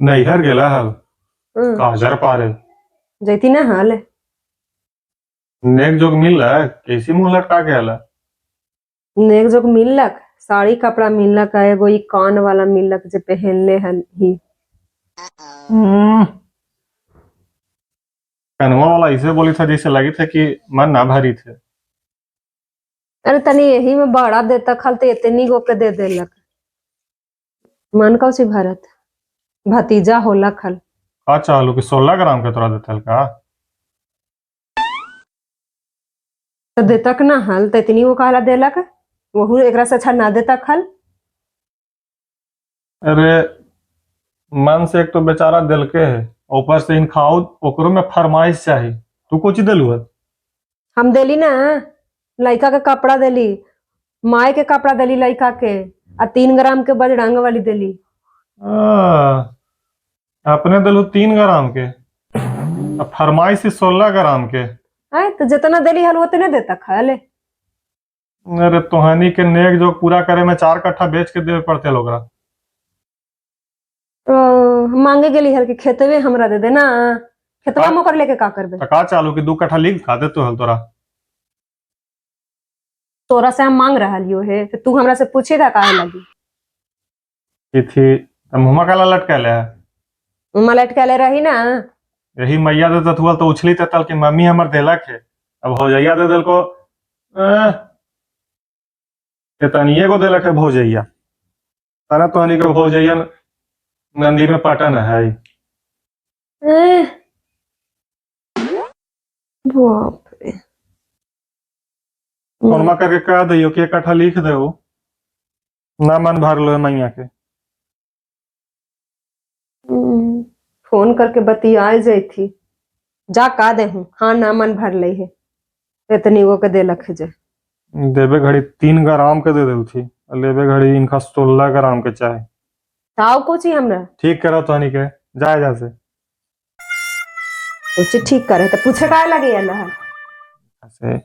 नैहर गेला हल। काजर पारे। जैती ना हाल। नेक जोग मिल रहा है, कैसी मुंह लटका के आला? नेक जोग मिललक, साड़ी कपड़ा मिललक, आ एगो ई कान वाला मिललक जे पहनले हन ही। कनवा वाला ऐसे बोली था जैसे लगी था कि मन ना भरी थे। अरे तनी यही में बड़ा देता खल ते इतनी गो के दे देलक। मन कौची भरत, भतीजा होला खल। का चालू कि 16 ग्राम के तोरा देतल का? तो देतक ना हल तो इतनी गो काला देलक, वहू एकरा से अच्छा ना देता खल। अरे मन से एक तो बेचारा दिलके है, ऊपर से इन खाओ ओकरो में फरमाइश चाही। तू कुछ दिलू है? हम देली ना, लड़का के कपड़ा देली, माय के कपड़ा देली लड़का के, आ 3 ग्राम के बजरंग वाली देली। अपने दिलू 3 ग्राम के, आ फरमाइश 16 ग्राम के। आय तो जितना देली हल उतने देता खल। अरे तोहनी के नेक जो पूरा करे में 4 कट्ठा बेच के देवे पड़ते लोगरा। मांगे गेली हल कि खेतवे हमरा दे देना, खेतवा में ओकर लेके का करबे? तो का चालू कि 2 कट्ठा लिख खा दे तो हल तोरा। तोरा से हम मांग रहल यो हे, तो तू हमरा से पूछेगा काहे लगी? इथी त मुहमा काला लटकाले है? मुहमा लटकाले रही ना। यही मैया दे तथुअल तो उछली तल कि मम्मी हमर देलक है, अब भौजैया दे देलको, ते तनिए को देलक है भौजैया। तारा तोहनी के भौजैया नंदी में पटन है। बाप रे। फोनमा करके कह दियो कि 1 कट्ठा लिख दे, ना मन भर लो मैया के। फोन करके बतियाए जैथी, जा का देहूं, हाँ ना मन भर ले है, इतनी गो के देलक है जे। देवे घड़ी 3 ग्राम के दे देल थी, और लेवे घड़ी इनका 16 ग्राम के चाहे। ताव कोची हमरा? ठीक करो तोहनी के, जाए जा से। कुछ ठीक करे तो पूछे काहे लगे अल्लाह? से।